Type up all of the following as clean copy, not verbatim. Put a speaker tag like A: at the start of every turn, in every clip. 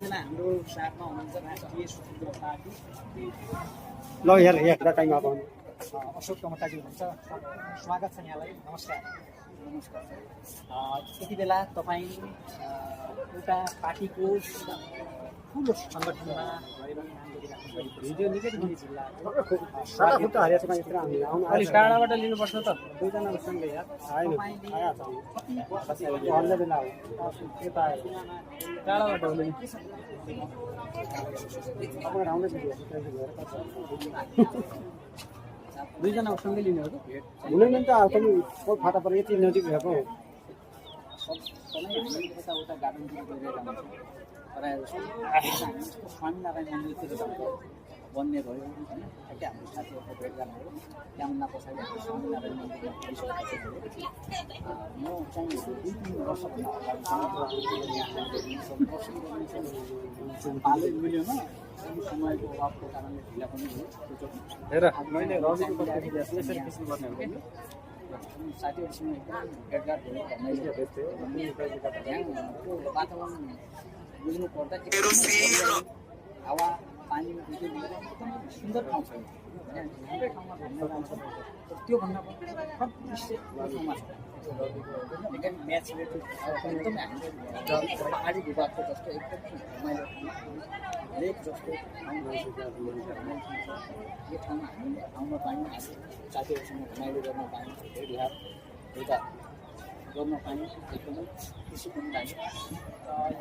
A: हाम्रो साथमा हुनुहुन्छ राष्ट्रिय स्वतन्त्र पार्टी
B: ल यार एकटा टाइम अब
A: अशोक कमताजी हुनुहुन्छ। स्वागत छ यहाँलाई। नमस्कार। नमस्कार। यति बेला तपाईँ एउटा पार्टीको ठुलो सङ्गठनमा गएर काम गरिराख्नु भएको भिडियो निकै जिल्लाको
B: अलिक टाढाबाट लिनुपर्छ त दुईजना सँगै यार टाढाबाट हुँदैन दुईजना सँगै लिने हो हुँदैन नि त तपाईँ फाटा पर यति नजिक भएको
A: यताउता गार्डनतिर गइरहेका हुन्छौँ। प्रायः जस्तो स्वामीनारायण मन्दिरतिर जान्छ बन्ने भयो होइन। ठ्याक्कै हाम्रो साथीहरूको भेटघाट भयो। त्यहाँभन्दा पछाडि हाम्रो स्वामीनारायण मन्दिरमा पुगिसकेपछि म चाहिँ 2-3 वर्षभन्दा अगाडि पालै मिलेन। समयको अभावको कारणले ढिला पनि भयो।
B: हेर मैले रविको यसरी किसिम गर्ने हो
A: साथीहरूसँग एकदम भेटघाट भयो। त्यहाँको वातावरण बुझ्नु पर्दा हावा पानीमा एकदमै सुन्दर ठाउँ छ। हाम्रै ठाउँमा घुम्न जान्छ त्योभन्दा पनि फरक दृश्य ठाउँमा छ। एकदम म्याच एकदमै हाम्रो पहाडी भूभागको जस्तो एकदमै रमाइलो लेक जस्तो यो ठाउँमा हामीले आउन पायौँ। साथीहरूसँग रमाइलो गर्न पायौँ। भेटघाट एउटा गर्न पायौँ। एकदमै खुसी पनि लाग्यो।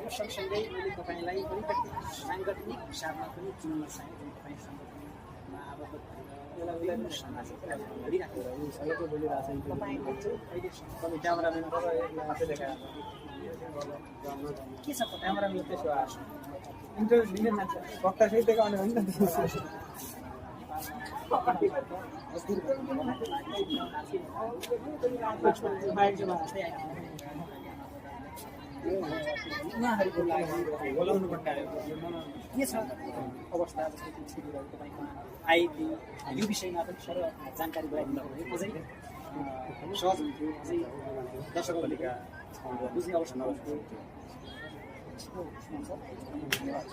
A: यो सँगसँगै मैले तपाईँलाई अलिकति साङ्गठनिक हिसाबमा पनि चिन्न चाहेँ। जुन तपाईँ सङ्गठनमा आबद्ध भएर समाजिक कार्यक्रम गरिराखेर
B: सबैको बोलिरहेको छ
A: तपाईँको चाहिँ अहिलेसम्म
B: तपाईँ क्यामेराम्यान मात्रै देखाएर
A: के छ क्यामेराम्यान त्यसो आएको
B: इन्टरभ्यू लिने मान्छे वक्ता सहित देखाउने हो नि त
A: उहाँहरूको लागि बोलाउनु पर्ने के छ अवस्था जस्तो कि स्थितिहरू तपाईँको आइपी यो विषयमा पनि सर जानकारी गराइदिनु भयो। अझै सहज हुन्थ्यो। अझै दर्शकहरूका बुझ्ने अवस्था नहुन्थ्यो।
B: धन्यवाद।